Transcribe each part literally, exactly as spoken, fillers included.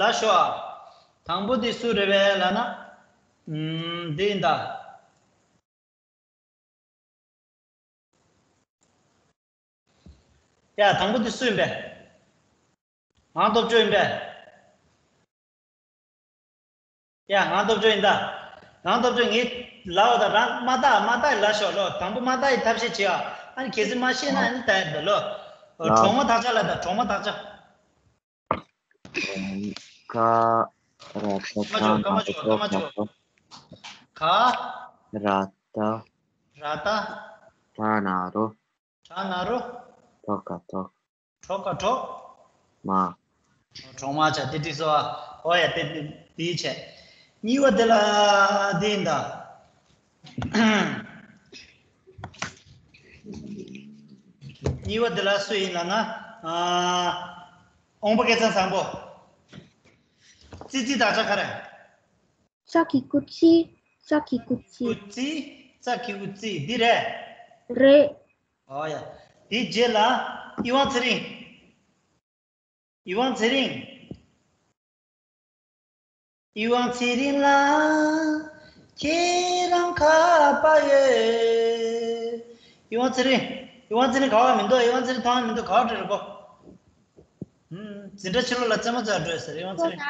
ལ་ཤོག་དང་པོ་དེ་སུ་རེད་པས་ལབ་ན། ཨུམ། འདི་ཡིན་ད། ཡ། དང་པོ་དེ་སུ་ཡིན་པས། ངག་སྟོབས་འབྱོར་ཡིན་པས། ཡ། ངག་སྟོབས་འབྱོར་ཡིན་ད། ངག་སྟོབས་འབྱོར་ངས་ལབ་པ་དང་རང་མ་བལྟ་མ་བལྟ་ཡི་ལབ་ཤོག་ལོ། དང་པོ་མ་བལྟ་ཡི་ཐབས་ཤེས་བྱེད་ཨ། ཨ་ནི་གལ་སྲིད་མ་ཤེས་ན་ཨ་ནི་བལྟ་ཡི་འདུག་ལོ། ལ། གྲོག་མ་དག་ཆ་ལ་ད། གྲོག་མ་དག་ཆ། ཀ་ར་ཏ། ཀ་མ་ཆོ། ཀ་མ་ཆོ། ཀ་མ་ཆོ། ཀ། ར་ཏ། ར་ཏ། ཏ་ན་རོ། ཏ་ན་རོ། ཏོ་ཀ་ཏོ། གྲོ་ཀ་གྲོ། མ། གྲོག་མ་བྱས་དེ་འགྲིག་སོང་ཨ། ཨོ་ཡ། དེ་དེ་དེ་བྱས། གཉིས་པ་དེ་ལ་དེ་ཡིན་ད། གཉིས་པ་དེ་ལ་སུ་ཡིན་ལབ་ན། ཨ། དབང་པོ་སྐལ་བཟང་བཟང་པོ། ཙི་ཙི་དག་ཆ་ག་རེ། ཙ་གི་ཀུ་ཙི། ཙ་གི་ཀུ་ཙི། ཀུ་ཙི། ཙ་གི་ཀུ་ཙི། འདི་རེད། རེད། ཨོ་ཡ། དེའི་རྗེས་ལ་ཡིད་དབང་ཚེ་རིང་། ཡིད་དབང་ཚེ་རིང་། ཡིད་དབང་ཚེ་རིང་ལ་ཁྱེད་རང་ཁ་པར་ཡོད། ཡིད་དབང་ཚེ་རིང་། ཡིད་དབང་ཚེ་རིང་ག་བ་མི་འདུག་ཡིད་དབང་ཚེ་རིང་མཐོང་བ་མི་འདུག་ག་བ་འགྲོ་རེད་གོ། ཧུམ། འཛིན་གྲྭ་ཕྱི་ལོགས་ལ་རྩེད་མོ་རྩེ་བར་འགྲོ་ཟེར། ཡིད་དབང་ཚེ་རིང་།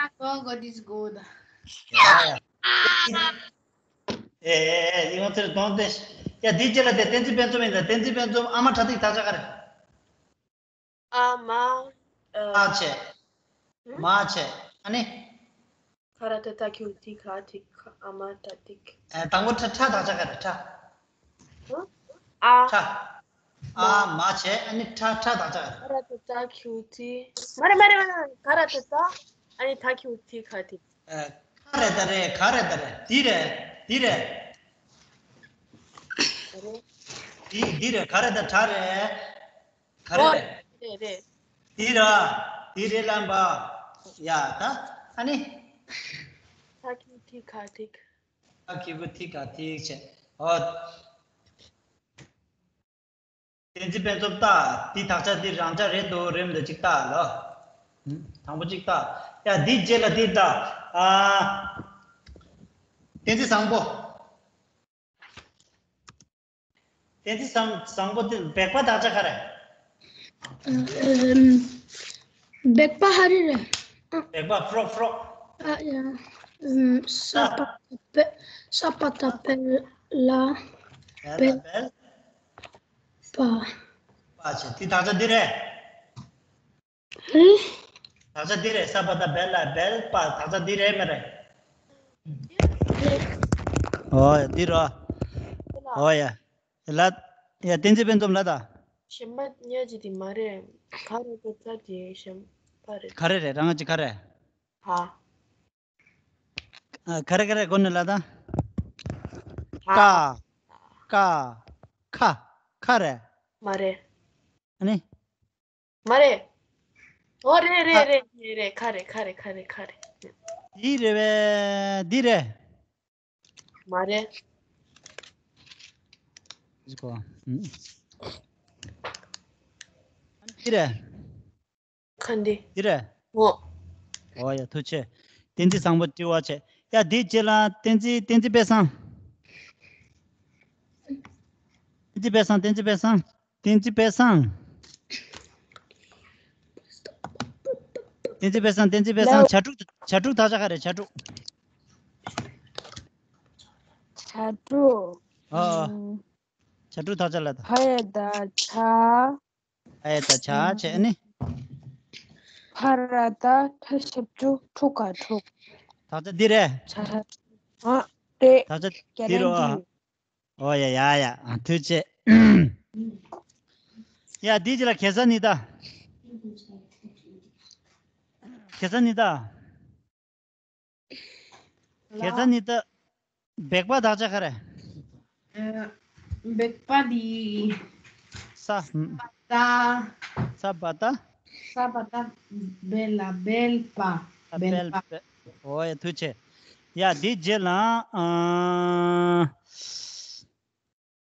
ཡ་ཡ། ཨེ་ཨེ་ཨེ། ཡིད་དབང་ཚེ་རིང་གདོང་བསྟན། ཡ། འདིའི་རྗེས་ལ་དེ་བསྟན་འཛིན་དཔལ་འཛོམས་ཡིན་ད། བསྟན་འཛིན་དཔལ་འཛོམས། ཨ་མ་གྲ་ཏིག་དག་ཆ་ག་རེ། ཨ་མ། ཨ། མ་བྱས། ཧུམ། མ་བྱས། ཨ་ནི། ཁ་ར་ཏ་ཏ་ཁྱུ་ཏི་ཁ་ཏི་ཁ། ཨ་མ་གྲ་ཏིག། ཨེ། དང་པོ་ཁྲ། ཁྲ་དག་ཆ་ག་རེ། ཁྲ། ཨ། ཁྲ། ཨ། མ་བྱས། ཨ་ནི་ཁྲ། ཁྲ་དག་ཆ་ག་རེ། ཁ་ར་ཏ་ཏ་ཁྱུ་ཏི། མ་རེད་མ་རེད་མ་རེད། ཁ་ར་ཏ་ཏ། ཨ་ནི་ཏ་ཁྱུ་ཏི་ཁ་ཏི། ཨེ། ཁ་རེད་ད་རེད། ག་རེད་ད་རེད། འདི་རེད། འདི་རེད། འདི་འདི་རེད། ག་རེད་ད། ཁྲ་རེད། ག་རེ་རེད། རེད་རེད། འདི་ར། འདི་རེད་ལབ་པ། ཡ་ད། ཨ་ནི། ཏ་ཁྱུ་ཏི་ཁ་ཏི། ཏ་ཁྱུ་ཏི་ཁ་ཏི་བྱས། ཨོ། བསྟན་འཛིན་དཔལ་འཛོམས་ལྟ། འདི་དག་ཆ་འདི་རང་འཇགས་རེད་འདུག་རེད་མི་འདུག་ཅིག་ལྟ་ལོ། ཧུམ། དང་པོ་ཅིག་ལྟ། ཡ། འདིའི་རྗེས་ལ་འདི་ལྟ། ཨ། བསྟན་འཛིན་བཟང་པོ། བསྟན་འཛིན་བཟང་བཟང་པོ་དེ་སྦལ་པ་དག་ཆ་ག་རེ། ཨམ། སྦལ་པ་ཧ་རི་རེད། སྦལ་པ། ཕྲོག་ཕྲོག་ཨ་ཡ། ཨམ། ས་པ་ཏ་སྦལ། ས་པ་ཏ་སྦལ་ལ། སྦལ་པ། སྦལ་པ། པ་བྱས། དེ་དག་ཆ་འདི་རེད། ཨེ། དག་ཆ་འདི་རེད། ས་པ་ཏ་སྦལ་ལ་སྦལ་པ། དག་ཆ་འདི་རེད་མ་རེད། ཨོ་ཡ། འདི་རོ། ཨོ་ཡ། ལ། ཡ། བསྟན་འཛིན་དཔལ་འཛོམས་ལ་ད། གཞན་པ་ཉོས་ཀྱི་དེ་མ་རེད། ག་རེ་ད་ད་དེ་གཞན་པ་རེད། ག་རེ་རེད། རང་གི་ག་རེ། ཧ། ཨ། ག་རེ་ག་རེ་གོ་ནི་ལ་ད། ཧ། ཀ། ཀ། ཁ། ཁ་རེད། མ་རེད། ཨ་ནི། མ་རེད། ཨོ་རེད་རེད་ཨ། རེད་རེད་རེད། ཁ་རེད། ཁ་རེད། ཁ་རེད། ཁ་རེད། འདི་རེད་པས། འདི་རེད། མ་རེད། ཨུ་ཀོ། ཨུམ། འདི་རེད། ཁ་འདི། འདི་རེད། ཨོ། ཨོ་ཡ། ཐུགས་རྗེ་ཆེ། བསྟན་འཛིན་བཟང་པོ་དྲི་བ་བྱས། ཡ། འདིའི་རྗེས་ལ་བསྟན་འཛིན། བསྟན་འཛིན་དཔལ་བཟང་། བསྟན་འཛིན་དཔལ་བཟང་། བསྟན་འཛིན་དཔལ་བཟང་། བསྟན་འཛིན་དཔལ་བཟང་། བསྟན་འཛིན་དཔལ་བཟང་། བསྟན་འཛིན་དཔལ་བཟང་། ལའོ། བྱ་དྲུག་བྱ་དྲུག་དག་ཆ་ག་རེ། བྱ་དྲུག་བྱ་དྲུག་ཨ། ཨ། ཨུམ། བྱ་དྲུག་དག་ཆ་ལ་ད། ཕ་ཡ་བཏགས་ཕྱ། ཕ་ཡ་བཏགས་ཕྱ་བྱས་ནི། ཕ་ར་བཏགས་ཕྲ་ཞབས་ཀྱུ་ཕྲུ་ག་ཕྲུག་དག་ཆ་འདི་རེད། ཕྱ། ཨ། དེ། དག་ཆ་འདི་རོ། ཨོ་ཡ་ཡ་ཡ། ཨ། ཐུགས་རྗེ་ཆེ། ཡ། འདི་ཅི་ལ་གེ་སར་ནི་ད། གེ་སར་ནི་ད། གེ་སར་ནི་ད། སྦལ་པ་དག་ཆ་ག་རེ། ཨ། སྦལ་པ་འདི། ས། ད། ས་པ་ཏ། ས་པ་ཏ། སྦལ་ལ་སྦལ་པ། ས། སྦལ་པ། སྦལ་པ། ཨོ་ཡ། ཐུགས་རྗེ་ཆེ། ཡ། འདིའི་རྗེས་ལ། ཨ།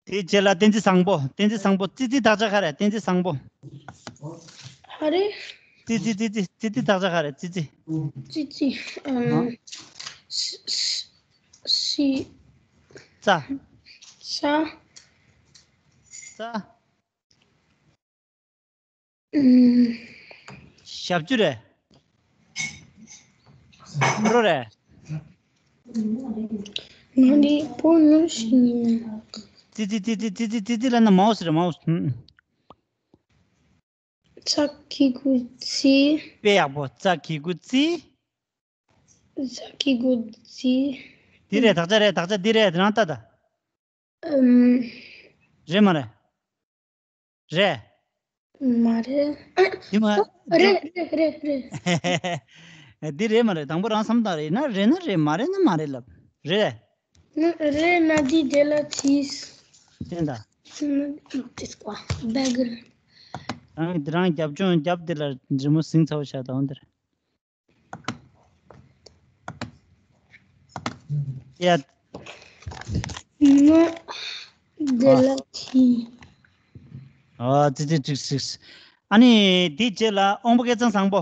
དེའི་རྗེས་ལ་བསྟན་འཛིན་བཟང་པོ། བསྟན་འཛིན་བཟང་པོ། ཙི་ཙི་དག་ཆ་ག་རེ། བསྟན་འཛིན་བཟང་པོ། ཧ་རེ། ཙི་ཙི་ཙི་ཙི་ཙི་ཙི་དག་ཆ་ག་རེ། ཙི་ཙི། ཙི་ཙི། ཨ། ཨམ། ས། ས། ས། ས། ས། ཨམ། ཞབས་ཀྱུ་རེད། ཕོ་རོག་རེད། ང་ནི་ཕོ་ནུ་ཞིག་ཡིན། ཙི་ཙི་ཙི་ཙི་ཙི་ཙི་ཙི་ཙི་ལབ་ན་མའོ་སི་རེད། མའོ་སི། ཨམ། ཚ་གི་གུ་ཚི། དཔེ་ཡག་པོ། ཚ་གི་གུ་ཚི། ཚ་གི་གུ་ཚི། འདི་རེད། དག་ཆ་རེད། དག་ཆ་འདི་རེད། རང་ལྟ་ད། ཨམ། རེད་མ་རེད། རེད། མ་རེད། འདི་མ། རེད་རེད་རེད་རེད། འདི་རེད་མ་རེད། དང་པོ་རང་བསམ་བཏང་། རེད་ན་རེད་ན་རེད། མ་རེད་ན་མ་རེད་ལབ། རེད། ན་རེད་ན་འདི་དེ་ལ་ཚིས། བསྟན་ད། ན་དེ་སྐོ་བེག་རེད། རང་རང་རྒྱབ་ལྗོངས་རྒྱབ་དེ་ལ་རི་མོ་ཟིན་ཚར་བ་ཤ་དང་འདིར། ཡ། ན་དེ་ཨ། ལ་ཚིས། ཨ། ཙི་ཙི་ཙིག་ཙིག། ཨ་ནི་འདི་རྗེས་ལ་དབང་པོ་སྐལ་བཟང་བཟང་པོ།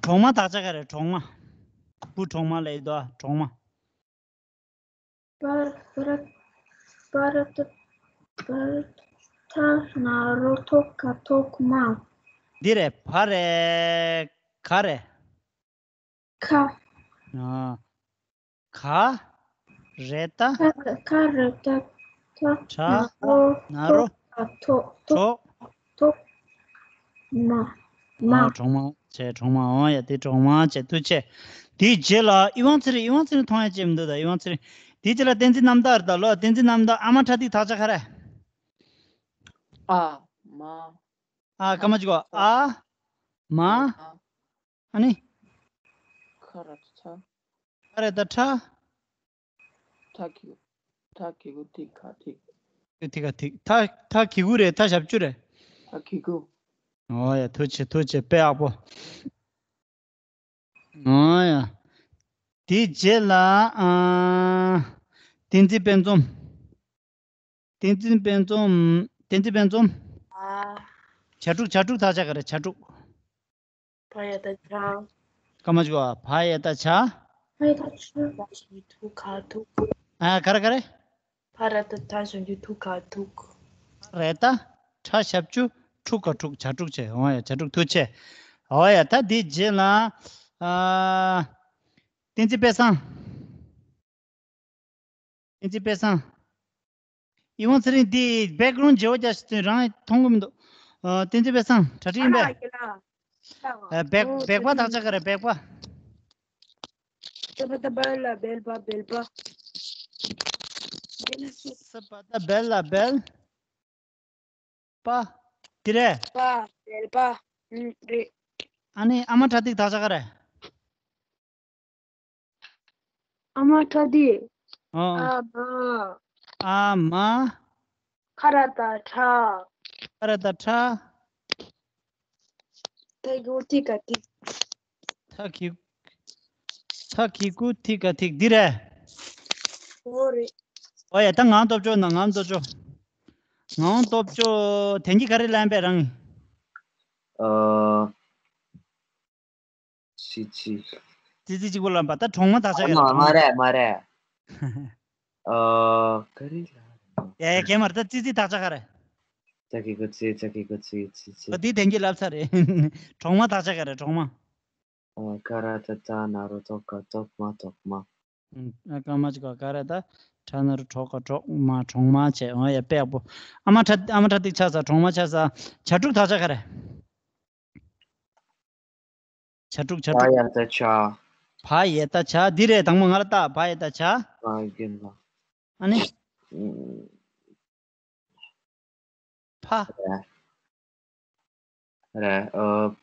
གྲོག་མ་དག་ཆ་ག་རེ། གྲོག་མ། བུ་གྲོག་མ་ལབ་ཡོད་དོ། གྲོག་མ། པ་ར། པ་ར་ཏ། པ་ར་ཏ་ན་རོ་ཐོ་ག་ཐོག་མ། འདི་རེད། བ་རེད། ག་རེད། ཁ། ཨ། ག་རེ་ད། ཁ་ཁ་རེ་ད་ད། ཁྲ། ན་རོ། ན་རོ། ཐོ་ག་ཐོག་ཐོག་ཐོག་མ། མ། ཨོ། གྲོག་མ་བྱས། གྲོག་མ། ཨོ་ཡ། དེ་གྲོག་མ་བྱས། ཐུགས་རྗེ་ཆེ། དེའི་རྗེས་ལ་ཨི་ཝང་ཚེ་རིང་། ཨི་ཝང་ཚེ་རིང་མཐོང་ཡ་ཅིག་མི་འདུག་ད། ཨི་ཝང་ཚེ་རིང་། དེའི་རྗེས་ལ་བསྟན་འཛིན་རྣམ་དག་རེད་ད་ལོ། བསྟན་འཛིན་རྣམ་དག། ཨ་མ་ཁྲ་ཐིག་དག་ཆ་ག་རེ། ཨ་མ། ཨ། སྐར་མ་གཅིག་གོ། ཨ་མ། ཨ་ནི། ཁ་ར་ཏ་ཁྲ། ཁ་ར་ཏ་ཁྲ། ཐ་གི་གུ། ཐ་གི་གུ་ཐིག་ག་ཐིག། ཐིག་ག་ཐིག། ཐ། ཐ་གི་གུ་རེད། ཐ་ཞབས་ཀྱུ་རེད། ཐ་གི་གུ། ཨོ་ཡ། ཐུགས་རྗེ་ཆེ། ཐུགས་རྗེ་ཆེ། དཔེ་ཡག་པོ། ཨོ་ཡ། དེའི་རྗེས་ལ། ཨ། བསྟན་འཛིན་དཔལ་འཛོམས། བསྟན་འཛིན་དཔལ་འཛོམས། བསྟན་འཛིན་དཔལ་འཛོམས། ཨ། བྱ་ཕྲུག། བྱ་ཕྲུག་དག་ཆ་ག་རེ། བྱ་ཕྲུག། བ་ཡ་བཏགས་བྱ། སྐར་མ་གཅིག་གོ། བ་ཡ་བཏགས་བྱ། བ་ཡ་བཏགས་བྱ། ཐ་ཞབས་ཀྱུ་ཐུ་ག་ཐུག། ཨ། ག་རེ་ག་རེ། བ་ར་བཏགས་བཏགས་ཞབས་ཀྱུ་ཐུ་ག་ཐུག། བ་ར་བཏགས་ཁྲ་ཞབས་ཀྱུ་ཁྲུ་ག་ཁྲུག། བྱ་ཕྲུག་བྱས། འོ་ཡ། བྱ་ཕྲུག། ཐུགས་རྗེ་ཆེ། འོ་ཡ། ད་འདི་རྗེས་ལ། ཨ། བསྟན་འཛིན་དཔལ་བཟང་། བསྟན་འཛིན་དཔལ་བཟང་། ཨི་ཝང་ཚེ་རིང་འདི་བེག་གྷ་རུན་ཌི་བརྗེ་པོ་རྒྱག་ཤོག་དེ་རང་མཐོང་གི་མི་འདུག། ཨ། བསྟན་འཛིན་དཔལ་བཟང་། གྲ་སྒྲིག་ཡིན་པས། ཨ། བེག་བེག་པ་དག་ཆ་ག་རེ། བེག་པ། ས་པ་བཏགས་སྦ་ལ་སྦལ་པ། སྦལ་པ། ས་པ་བཏགས་སྦལ་ལ་སྦལ་པ། འདི་རེད། པ། སྦལ་པ། ཨུ། རེད། ཨ་ནི་ཨ་མ་ཁྲ་ཐིག་དག་ཆ་ག་རེ། ཨ་མ་ཁྲ་ཐིག། ཨོ། ཨ་མ། ཨ་མ། ཁ་ར་བཏགས་ཁྲ། ཁ་ར་བཏགས་ཁྲ། ཐ་གི་གུ་ཐིག་ག་ཐིག། ཐ་གི། ཐ་གི་གུ་ཐིག་ག་ཐིག། འདི་རེད། འོ་རེད། འོ་ཡ། ད་ངའང་སྟོབས་ཆོག་ན། ངའང་སྟོབས་ཆོག། ངའང་སྟོབས་ཆོག། དེང་གི་ག་རེ་ལབ་པས་རང་། ཨ། ཙི་ཙི། ཙི་ཙི་གཅིག་པོ་ལབ་པ། ད་གྲོག་མ་དག་ཆ་ག་རེ། མ་མ་རེད། མ་རེད། ཨ། ག་རེ་ལབ། ཡ་ཡ། གན་མ་རེད། ད་ཙི་ཙི་དག་ཆ་ག་རེ། ཚ་གི་གུ་ཚི། ཚ་གི་གུ་ཚི། ཚི་ཚི། ཨ། འདི་དེང་གི་ལབ་ཚར་རེད། གྲོག་མ་དག་ཆ་ག་རེ། གྲོག་མ། ཨ། ཀ་ར་བཏགས་ཀྲ། ན་རོ་ཏོ་ག་ཏོག་མ། ཏོག་མ། ཨ། སྐར་མ་གཅིག་གོ། ཀ་ར་བཏགས་ཀྲ། ན་རོ་ཏོ་ག་ཏོག་མ། གྲོག་མ་བྱས། འོ་ཡ། དཔེ་ཡག་པོ། ཨ་མ་ཁྲ། ཨ་མ་ཁྲ་ཐིག་ཆགས་ཚར། གྲོག་མ་ཆགས་ཚར། བྱ་ཕྲུག་དག་ཆ་ག་རེ། བྱ་ཕྲུག། བྱ་བ་ཕྲུག། ཡ་བཏགས་བྱ། བ་ཡ་བཏགས་བྱ། འདི་རེད། དང་པོ་ང་ལ་ལྟ། བ་ཡ་བཏགས་བྱ། བ་རྒན་པ། ཨ་ནི། ཨུམ། ཕ། རེད། རེད། ཨ།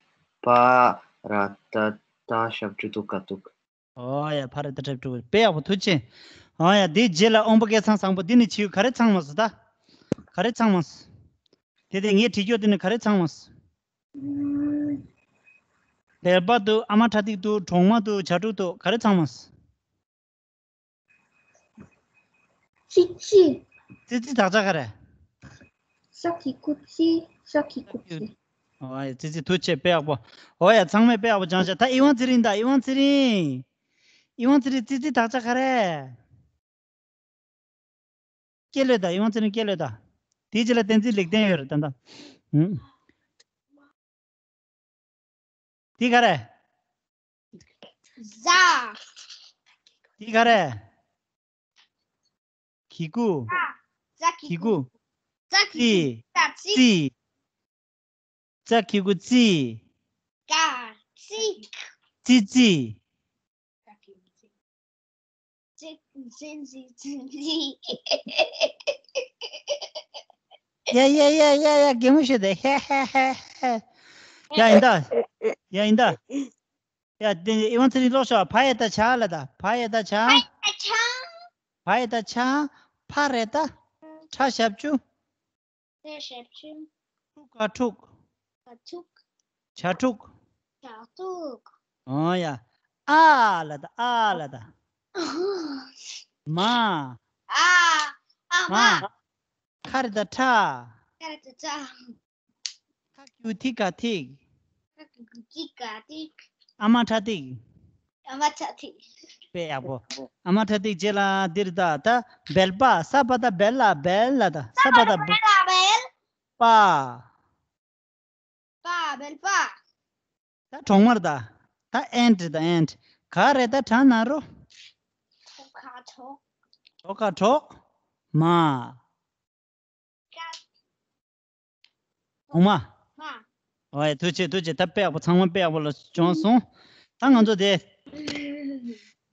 པ་ར་བཏགས་བཏགས་ཞབས་ཀྱུ་བཏུ་ག་བཏུག། ཨོ་ཡ། ཕ་ར་བཏགས་ཞབས་ཀྱུ། དཔེ་ཡག་པོ། ཐུགས་རྗེ་ཆེ། ཨོ་ཡ། དེའི་རྗེས་ལ་དབང་པོ་སྐལ་བཟང་བཟང་པོ། འདི་ནི་བྱིའུ། ག་རེ་ཚང་མ་སོང་ད། ག་རེ་ཚང་མ་སོང་། དེ་དེ་ངས་བྲིས་རྒྱུ་དེ་ནི་ག་རེ་ཚང་མ་སོང་། སྦལ་པ་འདུག། ཨ་མ་ཁྲ་ཐིག་འདུག། གྲོག་མ་འདུག། བྱ་ཕྲུག་འདུག། ག་རེ་ཚང་མ་སོང་། ཙི་ཙི། ཙི་ཙི་དག་ཆ་ག་རེ། ས་གི་གུ་ཙི། ས་གི་གུ་ཙི། ཨོ་ཡ། ཙི་ཙི་ཐུགས་རྗེ་ཆེ། དཔེ་ཡག་པོ། ཨོ་ཡ། ཚང་མས་དཔེ་ཡག་པོ་སྦྱངས་ཤག་ད་ཨི་ཝང་ཚེ་རིང་དང་། ཨི་ཝང་ཚེ་རིང་། ཨི་ཝང་ཚེ་རིང་། ཙི་ཙི་དག་ཆ་ག་རེ། སྐད་ལོས་དང་། ཨི་ཝང་ཚེ་རིང་སྐད་ལོས་དང་། དེའི་རྗེས་ལ་བསྟན་འཛིན་ལེགས་ལྡན་ཡོད་རེད་ད་ལྟ། ཧུམ། དེ་ག་རེ། ཟ། དེ་ག་རེ། གི་གུ། ཟ་གི་གི་གུ། གུ། ཟ་གི་ཙི། གུ། ཙི། ཙི། ཙ་གི་གུ་ཙི། ག་ཙི། ཙི་ཙི། ཙི་ཙི་ཙི་ཙི། ཡ་ཡ་ཡ་ཡ་ཡ། གད་མོ་ཤོར་ཏེ། ཧེ་ཧེ་ཧེ་ཧེ། ཡ་ཡིན་ད། ཡ་ཡིན་ད། ཡ་དེ་ཨི་ཝང་ཚེ་རིང་ཀློག་ཤོག་བ་ཡ་བཏགས་བྱ་ལ་ད། བ་ཡ་བཏགས་བྱ། བ་ཡ་བཏགས་བྱ། ཕ་ར་བཏགས་ཕ། ཕྲ་ཞབས་ཀྱུ། ཕྲ་ཞབས་ཀྱུ། ཕྲུག་ག་ཕྲུག་ག་ཕྲུག་བྱ་ཕྲུག་བྱ་ཕྲུག་ཨོ་ཡ། ཨ་ལ་ད། ཨ་ལ་ད། མ། ཨ། ཨ་མ། མ། ཁ་ར་བཏགས་ཁྲ། ཁ་ར་བཏགས་ཁྲ། ཐ་གི་གུ་ཐི་ག་ཐིག་ཐ་གི་གུ་ཐི་ག་ཐིག་ཨ་མ་ཁྲ་ཐིག་ཨ་མ་ཁྲ་ཐིག་དཔེ་ཡག་པོ། ཨ་མ་ཁྲ་ཐིག་རྗེས་ལ་འདིར་ད། ད་བེལ་པ། ས་བ་བཏགས་སྦེལ་ལ་སྦེལ་ལ་ད། ས་བ་བཏགས་སྦེལ། པ། པ། བེལ་པ། ད་གྲོག་མ་རེད་ད། ད་ant རེད་ད། ant། ག་རེད་ད། གྲ་ན་རོ། གྲོག་ག་གྲོག་གྲོག་ག་གྲོག་མ། གྲོག་མ། མ། ཨོ་ཡ། ཐུགས་རྗེ་ཆེ། ཐུགས་རྗེ་ཆེ། ད་དཔེ་ཡག་པོ། ཚང་མ་དཔེ་ཡག་པོ་ལ་སྦྱངས་སོང་། ད་ང་ཚོ་དེ།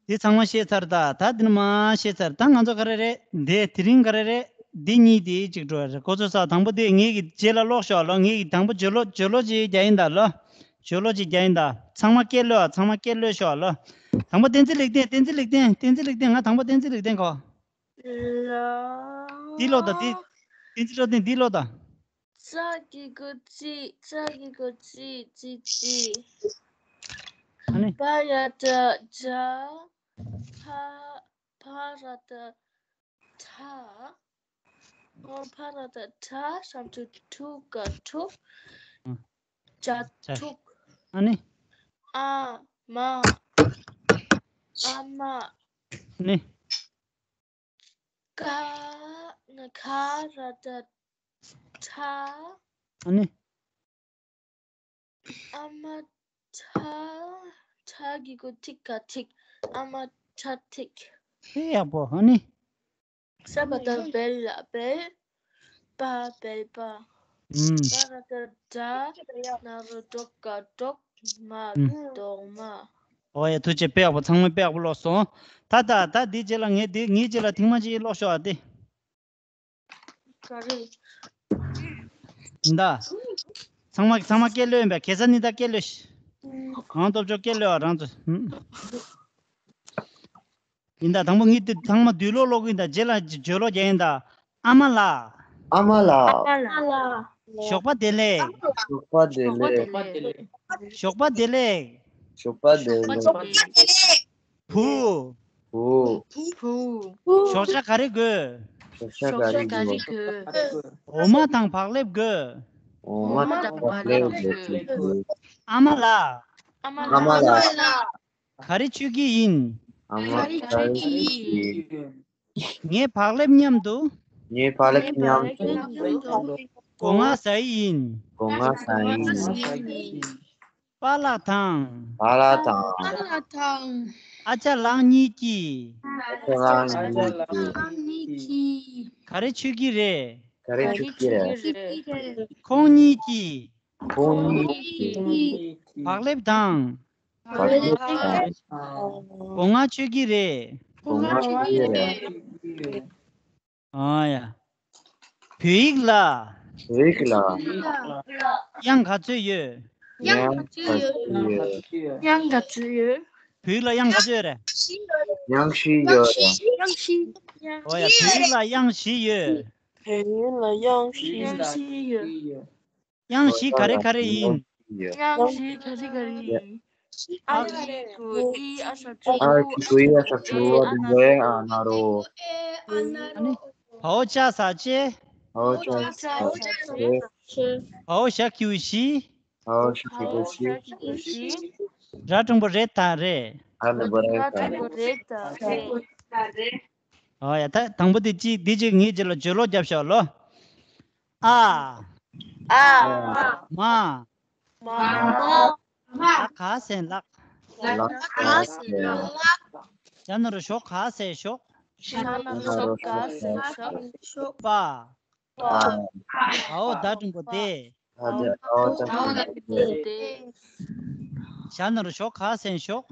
འདི་ཚང་མ་ཤེས་ཚར་ད། ད་འདི་ནི་མ་ཤེས་ཚར། ད་ང་ཚོ་ག་རེ་རེད། འདི་དེ་རིང་ག་རེ་རེད། འདི་གཉིས་དེ་གཅིག་འགྲོ་རེད། ཁོ་ཚོ་ས། དང་པོ་དེ་ངེད་ཀྱི་རྗེས་ལ་ཀློག་ཤོག་ལོ། ངེད་ཀྱི་དང་པོ་བརྗོད་ལོ། བརྗོད་ལོ་ཅིག་རྒྱག་ཡིན་ད་ལོ། བརྗོད་ལོ་ཅིག་རྒྱག་ཡིན་ད། ཚང་མ་སྐད་ལོས། ཚང་མ་སྐད་ལོས་ཤོག་ལོ། དང་པོ་བསྟན་འཛིན་ལེགས་ལྡན། བསྟན་འཛིན་ལེགས་ལྡན། བསྟན་འཛིན་ལེགས་ལྡན། ང་དང་པོ་བསྟན་འཛིན་ལེགས་ལྡན་གོ། ལ། འདི་ཀློག་ད། འདི། བསྟན་འཛིན་བློ་ལྡན། འདི་ཀློག་ད། ཙ་གི་གུ་ཙི། ཙ་གི་གུ་ཙི། ཙི་ཙི། ཨ་ནི། པ་ར་བཏགས་པྲ། ཕ། ཕ་ར་བཏགས་ཕྲ། ཨོ། ཕ་ར་བཏགས་ཕྲ། ཞབས་ཀྱུ་ཕྲུག་ག་ཕྲུག་ཨ། བྱ་བྱ་ཕྲུག་ཨ་ནི། ཨ་མ། ཨ་མ། ཨ་ནི། ག་ག་ར་བཏགས་གྲ། ཨ་ནི། ཨ་མ་ཁྲ། ཁྲ་གི་གུ་ཁྲི་ག་ཁྲིག་ཨ་མ་ཁྲ་ཁྲིག་དཔེ་ཡག་པོ། ཨ་ནི། ས་བ་བཏགས་སྦལ་ལ་སྦེལ། པ་སྦལ་པ། ཨུམ། པ་ར་བཏགས་པྲ། ན་རོ་འབྲོག་ག་འབྲོག་མ། ཨུམ། འབྲོག་མ། ཨོ་ཡ། ཐུགས་རྗེ་ཆེ། དཔེ་ཡག་པོ། ཚང་མས་དཔེ་ཡག་པོ་ཀློག་སོང་། ད་ད་ད་འདིའི་རྗེས་ལ་ངས་འདི། ངའི་རྗེས་ལ་ཐེངས་མ་གཅིག་ཀློག་ཤོག་ཨ། དེ། ག་རེ། ད། ཚང་མ་ཚང་མ་སྐད་ལོས་ཡིན་པས། གེ་སར་ནི་ད་སྐད་ལོས། གང་སྟོབས་ཆོག་སྐད་ལོས་ཨ། རང་ཚོ། ཡིན་ད། དང་པོ་ངས་འདི་ཚང་མ་བསྡུས་ཀློག་ཀློག་གི་ཡིན་ད། རྗེས་ལ་བརྗོད་ཀློག་རྒྱག་ཡིན་ད། ཨ་མ་ལགས། ཨ་མ་ལགས། ཨ་མ་ལགས། ཞོགས་པ་བདེ་ལེགས། ཞོགས་པ་བདེ་ལེགས། ཞོགས་པ་བདེ་ལེགས། ཞོགས་པ་བདེ་ལེགས། བུ། བུ། བུ། ཞོགས་ཇ་ག་རེ་དགོས། ཞོགས་ཇ་ག་རེ་དགོས། འོ་མ་དང་བག་ལེབ་དགོས། འོ་མ་དང་བག་ལེབ་དགོས། ཨ་མ་ལགས། ཨ་མ་ལགས། ག་རེ་མཆོད་ཀྱི་ཡིན། ཨ་མ་ག་རེ་མཆོད་ཀྱི་ཡིན། ངས་བག་ལེབ་མཉམ་དུ། ངས་བག་ལེབ་མཉམ་དུ། སྒོ་ང་ཟ་ཡི་ཡིན། སྒོ་ང་ཟ་ཡི་ཡིན། པཱ་ལགས་དང་། པཱ་ལགས་དང་། པཱ་ལགས་དང་། ཨ་ཅག་ལགས་གཉིས་ཀྱིས། ཨ་ཅག་ལགས་གཉིས་ཀྱིས། ཨ་ཅག་ལགས་གཉིས་ཀྱིས། ག་རེ་མཆོད་ཀྱི་རེད། ག་རེ་མཆོད་ཀྱི་རེད། ཁོང་གཉིས་ཀྱིས། ཁོང་གཉིས་ཀྱིས། བག་ལེབ་དང་། བག་ལེབ་དང་། སྒོ་ང་མཆོད་ཀྱི་རེད། སྒོ་ང་མཆོད་ཀྱི་རེད། ཨ་ཡ། བོད་ཡིག་ལ། བོད་ཡིག་ལ། དབྱངས་ག་ཚོད་ཡོད། དབྱངས་ག་ཚོད་ཡོད། དབྱངས་ག་ཚོད་ཡོད། བོད་ཡིག་ལ་དབྱངས་ག་ཚོད་ཡོད་རེད། དབྱངས་བཞི་ཡོད། དབྱངས་བཞི། ཨོ་ཡ། བོད་ཡིག་ལ་དབྱངས་བཞི་ཡོད། བོད་ཡིག་ལ་དབྱངས་བཞི་ཡོད། དབྱངས་བཞི་ག་རེ་ག་རེ་ཡིན། དབྱངས་བཞི་ག་རེ་ག་རེ་ཡིན། ཨ་གི་གུ་ཨི། ཨ་ཞབས་ཀྱུ་ཨ། ཨ་གི་གུ་ཨི། ཨ་ཞབས་ཀྱུ་ཨ། ཨ་འགྲེང་བུ་ཨེ། ཨ་ན་རོ། ཨ་ནི། བའོ་ཅ་ས་ཅེ། བའོ་ཅ་ས་ཅེ། བའོ་ཞབས་ཀྱུ་ཞི། ཨའོ་ཤ་གི་གུ་ཤི། ར་འགྲེང་བུ་རེ་ད་རེད། ཨ་ནི་བུ་རེ་ད་རེད། ཨོ་ཡ། ད་དང་པོ་དེ་གཅིག་འདི་གཅིག་ངའི་རྗེས་ལ་བརྗོད་ཀློག་རྒྱབ་ཤོག་ལོ། ཨ། ཨ། མ། མ། ལ་ག་ས་ལགས། ལ་ག་ས་ལགས། ཞ་ན་རོ་ཞོ་ག་ས་ཞོག་ཞ་ན་རོ་ཞོ་ག་ས་ཞོག་པ། པ། འའོ་ད་འགྲེང་བུ་དེ། ཨའོ་ད་འགྲེང་བུ་དེ། ཞ་ན་རོ་ཞོ་ག་ས་ཞོག་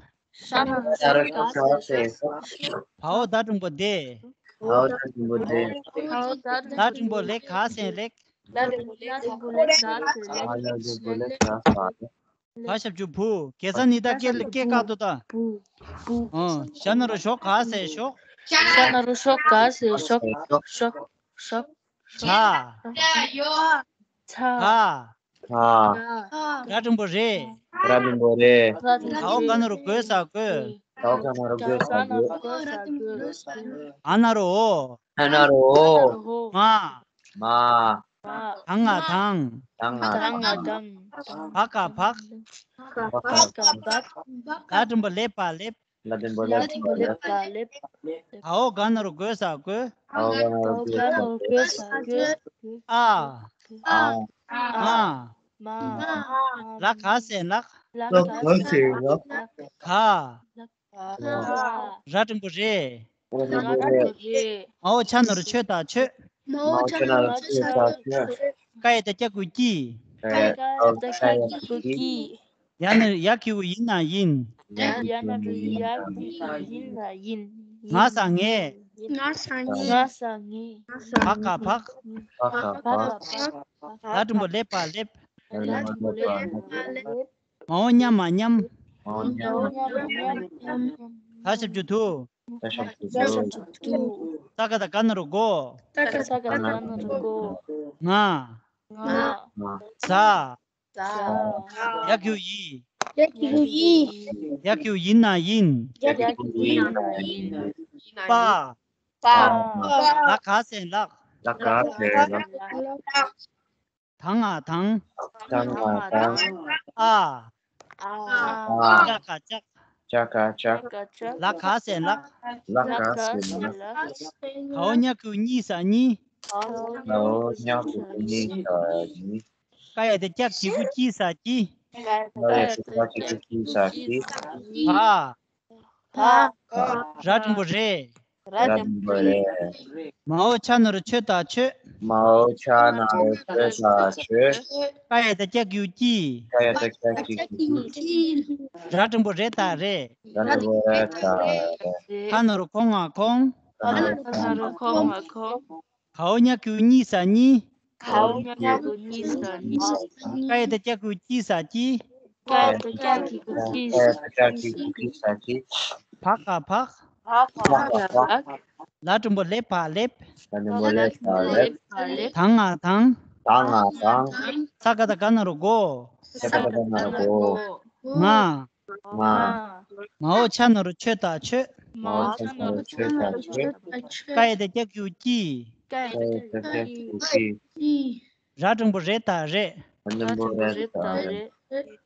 ཞ་ན་རོ་ཞོ་ག་ས་ཞོག་འའོ་ད་འགྲེང་བུ་དེ། འའོ་ད་འགྲེང་བུ་དེ། འའོ་ད་འགྲེང་བུ་ལེ་ག་ས་ལེགས། ལ་འགྲེང་བུ་ལེ་ག་ས་ལེགས། ཨ་ལ་འགྲེང་བུ་ལེ་ག་ས་ལེགས། བ་ཞབས་ཀྱུ་བུ། གེ་སར་ནི་ད་སྐད་སྐད་བཀག་ཏུ་ད། བུ། བུ། ཨོ། ཞ་ན་རོ་ཞོ་ག་ས་ཞོག་ཞ་ན་རོ་ཞོ་ག་ས་ཞོག་ཞོག་ཞོག་ཞོག་ཞ། ཞ། ག་ག་ག། ར་འགྲེང་བུ་རེ། ར་འགྲེང་བུ་རེ། འའོ་ག་ན་རོ་གོ་ས་གོས། འའོ་ག་ན་རོ་གོ་ས་གོས། འ་ན་རོ་འོ། འ་ན་རོ་འོ། མ། མ། ག་ང་གངས། ག་ང་གངས། བ་ག་བག་བ་ག་བག་ལ་འགྲེང་བུ་ལེ་བ་ལེབ། ལ་འགྲེང་བུ་ལེ་བ་ལེབ། འའོ་ག་ན་རོ་གོ་ས་གོས། འའོ་ག་ན་རོ་གོ་ས་གོས། ཨ། ཨ། མ། ལ་ག་ས་ལགས། ལ་ག་ས་ལགས། ག་ར་འགྲེང་བུ་རེ། འའོ་ཆ་ན་རོ་ཆོ་ད་ཆོས། འའོ་ཆ་ན་རོ་ཆོ་ད་ཆོས། ཀ་ཡ་བཏགས་ཀྱ་གི་གུ་ཀྱི། ཀ་ཡ་བཏགས་ཀྱ་གི་གུ་ཀྱི། ཡ་ན་རོ་ཡ་གི་གུ་ཡི་ན་ཡིན། ཡ་ན་རོ་ཡ་གི་གུ་ཡི་ན་ཡིན། ང་ས་ངས། ང་ས་ངས། བ་ག་བག་བ་ག་བག་ལ་འགྲེང་བུ་ལེ་བ་ལེབ། ལ་འགྲེང་བུ་ལེ་བ་ལེབ། མ་འོ་ཉ་མ་མཉམ། མ་འོ་ཉ་མ་མཉམ། ད་ཞབས་ཀྱུ་དུ། ད་ཞབས་ཀྱུ་དུ། ས་ག་བཏགས་སྒ་ན་རོ་སྒོ། ས་ག་བཏགས་སྒ་ན་རོ་སྒོ། ང་། ང་། ང་། ཟ། ཟ། ཡ་གི་གུ་ཡི། ཡ་གི་གུ་ཡི། ཡ་གི་གུ་ཡི་ན་ཡིན། ཡ་གི་གུ་ཡི་ན་ཡིན། པ། པ། ལ་ག་ས་ལགས། ལ་ག་ས་ལགས། ད་ང་དང་། ད་ང་དང་། ཨ། ཨ། ལྕགས་ཀ་ལྕགས། ལྕགས་ཀ་ལྕགས། ལ་ག་ས་ལགས། ལ་ག་ས་ལགས། ག་འོ་ཉ་གི་གུ་གཉི་ས་གཉིས། ག་འོ་ཉ་གི་གུ་གཉི་ས་གཉིས། ཀ་ཡ་བཏགས་ཀྱ་གི་གུ་ཀྱི་ས་ཀྱི། ཀ་ཡ་བཏགས་ཀྱ་གི་གུ་ཀྱི་ས་ཀྱི། བ། བ། ར་འགྲེང་བུ་རེ། ར་འགྲེང་བུ་རེ། མ་འོ་ཆ་ན་རོ་ཆོ་ད་ཆོས། མ་འོ་ཆ་ན་རོ་ཆོ་ད་ཆོས། ཀ་ཡ་བཏགས་ཀྱ་གི་གུ་ཀྱི། ཀ་ཡ་བཏགས་ཀྱ་གི་གུ་ཀྱི། ར་འགྲེང་བུ་རེ་ད་རེད། ར་འགྲེང་བུ་རེ་ད་རེད། ཁ་ན་རོ་ཁོ་ང་ཁོང་། ཁ་ན་རོ་ཁོ་ང་ཁོང་། ག་འོ་ཉ་གི་གུ་གཉི་ས་གཉིས། ག་འོ་ཉ་གི་གུ་གཉི་ས་གཉིས། ཀ་ཡ་བཏགས་ཀྱ་གི་གུ་ཀྱི་ས་ཀྱི། ཀ་ཡ་བཏགས་ཀྱ་གི་གུ་ཀྱི་ས་ཀྱི། བ་ག་བག་བ་ག་བག་ལ་འགྲེང་བུ་ལེ་བ་ལེབ། ལ་འགྲེང་བུ་ལེ་བ་ལེབ། ད་ང་དང་། ད་ང་དང་། ས་ག་བཏགས་སྒ་ན་རོ་སྒོ། ས་ག་བཏགས་སྒ་ན་རོ་སྒོ། ང་། ང་། མ་འོ་ཆ་ན་རོ་ཆོ་ད་ཆོས། མ་འོ་ཆ་ན་རོ་ཆོ་ད་ཆོས། ཀ་ཡ་བཏགས་ཀྱ་གི་གུ་ཀྱི། ཀ་ཡ་བཏགས་ཀྱ་གི་གུ་ཀྱི། ར་འགྲེང་བུ་རེ་ད་རེད། ར་འགྲེང་བུ་རེ་ད་རེད།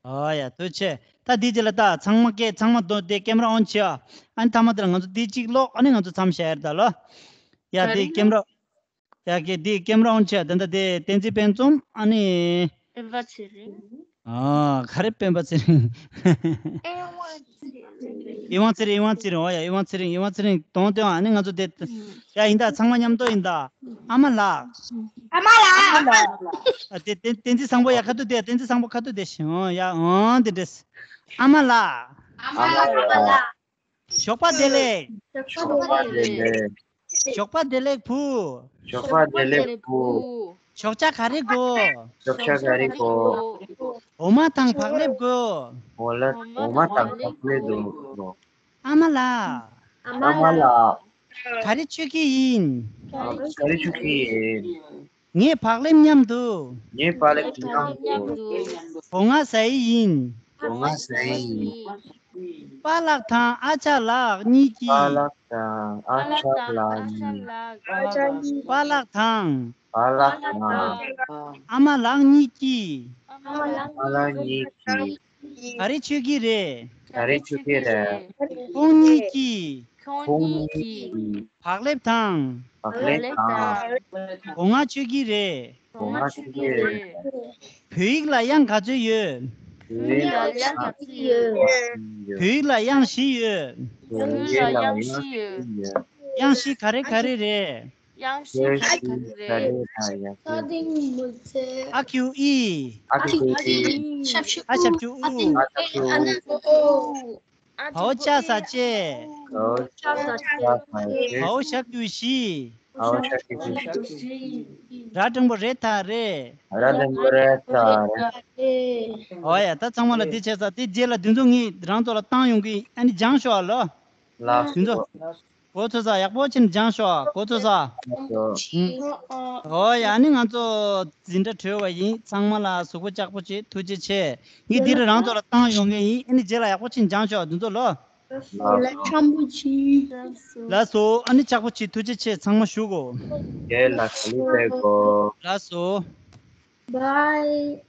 ཨོ་ཡ་ཐུགས་རྗེ་ཆེ། ད་འདི་རྗེས་ལ་ད་ཚང་མ་སྐད་ཚང་མ་འདོན་ཏེ་ཀེམ་ར་ཨོན་བྱེད་ཨ། ཨ་ནི་མཐའ་མ་དེ་ལ་ང་ཚོ་འདི་གཅིག་ཀློག་ཨ་ནི་ང་ཚོ་མཚམས་བཞག་ཡར་ད་ལོ། ཡ་ག་རེ་འདི་ཀེམ་ར། ཡ་གི་འདི་ཀེམ་ར་ཨོན་བྱེད་ཨ། དེ་འདྲ་དེ་བསྟན་འཛིན་དཔལ་འཛོམས་ཨ་ནི། སྤེན་པ་ཚེ་རིང་། ཨ་ག་རེ་སྤེན་པ་ཚེ་རིང་། ཨེ་ཝང་ཚེ་རིང་། ཨེ་ཝང་ཚེ་རིང་། ཨེ་ཝང་ཚེ་རིང་། ཨོ་ཡ་ཨེ་ཝང་ཚེ་རིང་། ཨེ་ཝང་ཚེ་རིང་གདོང་སྟོན་ཨ་ནི་ང་ཚོ་དེ། ཡ་ཡིན་ད་ཚང་མ་མཉམ་དུ་ཡིན་ད། ཨ་མ་ལགས། ཨ་མ་ལགས། ཨ་དེ་བསྟན་བསྟན་འཛིན་བཟང་པོ་ཡ་ཁ་ཐུག་དེ་བསྟན་འཛིན་བཟང་པོ་ཁ་ཐུག་དེ་ཞིང་ཡ་ཨང་དེ་འདྲས། ཨ་མ་ལགས། ཨ་མ་ལགས། ཞོགས་པ་བདེ་ལེགས། ཞོགས་པ་བདེ་ལེགས། ཞོགས་པ་བདེ་ལེགས་བུ། ཞོགས་པ་བདེ་ལེགས་བུ། ཞོགས་ཇ་ག་རེ་དགོས། ཞོགས་ཇ་ག་རེ་དགོས། འོ་མ་དང་བག་ལེབ་དགོས། འོ་ལ་འོ་མ་དང་བག་ལེབ་དགོས། ཨ་མ་ལགས། ཨ་མ་ལགས། ག་རེ་མཆོད་ཀྱི་ཡིན། ག་རེ་མཆོད་ཀྱི་ཡིན། ངས་བག་ལེབ་མཉམ་དུ། ངས་བག་ལེབ་མཉམ་དུ། སྒོ་ང་ཟ་ཡི་ཡིན། སྒོ་ང་ཟ་ཡི་ཡིན། པཱ་ལགས་དང་ཨ་ཅག་ལགས་གཉིས་ཀྱིས། པཱ་ལགས་དང་ཨ་ཅག་ལགས་གཉིས། པཱ་ལགས་དང་། པཱ་ལགས་དང་། ཨ་མ་ལགས་གཉིས་ཀྱིས། ཨ་མ་ལགས་གཉིས་ཀྱིས། ག་རེ་མཆོད་ཀྱི་རེད། ག་རེ་མཆོད་ཀྱི་རེད། ཁོང་གཉིས་ཀྱིས། ཁོང་གཉིས་ཀྱིས། བག་ལེབ་དང་། བག་ལེབ་དང་། སྒོ་ང་མཆོད་ཀྱི་རེད། སྒོ་ང་མཆོད་ཀྱི་རེད། བོད་ཡིག་ལ་དབྱངས་ག་ཚོད་ཡོད། བོད་ཡིག་ལ་དབྱངས་ག་ཚོད་ཡོད། བོད་ཡིག་ལ་དབྱངས་བཞི་ཡོད། བོད་ཡིག་ལ་དབྱངས་བཞི་ཡོད། དབྱངས་བཞི་ག་རེ་ག་རེ་རེད། དབྱངས་བཞི་ག་རེ་ག་རེ་རེད། ཨ་ཁུ་ཨི། ཨ་ཁུ་ཨི། ཨ་ཞབས་ཀྱུ་ཨུ། ཨ་ཞབས་ཀྱུ་ཨུ། བའོ་ཅ་ས་ཅེ། བའོ་ཅ་ས་ཅེ། བའོ་ཞབས་ཀྱུ་ཞི། བའོ་ཞབས་ཀྱུ་ཞི། ར་འགྲེང་བུ་རེ་ཐ་རེ། ར་འགྲེང་བུ་རེ་ཐ་རེ། ཨོ་ཡ། ད་ཚང་མ་ལ་དེ་བྱས་ཙང་དེ་རྗེས་ལ་འདི་ཚོ་ངས་རང་ཚོ་ལ་བཏང་ཡོང་གི། ཨ་ནི་སྦྱངས་ཤོག་ཨ་ལོ། ལགས་འདི་ཚོ། སོ། གོ་ཐོས་ས། ཡག་པོ་བྱས་ནས་སྦྱངས་ཤོག། གོ་ཐོས་ས། ལགས་སོ། ཨོ་ཡ། ཨ་ནི་ང་ཚོ་འཛིན་གྲྭ་གྲོལ་བ་ཡིན། ཚང་མ་ལ་གཟུགས་པོ་ལྕགས་པོ་བྱེད། ཐུགས་རྗེ་ཆེ། ངས་འདི་རང་ཚོ་ལ་བཏང་ཡོང་མཁན་ཡིན། ཨ་ནི་རྗེས་ལ་ཡག་པོ་བྱས་ནས་སྦྱངས་ཤོག། འདི་ཚོ་ལོ། ལགས་སོ། ལགས་སོ། ཨ་ནི་ལྕགས་པོ་བྱེད། ཐུགས་རྗེ་ཆེ། ཚང་མ་བཞུགས་གོ། རྒན་ལགས་ག་ལེར་བསྡད་དགོས། ལགས་སོ། Bye.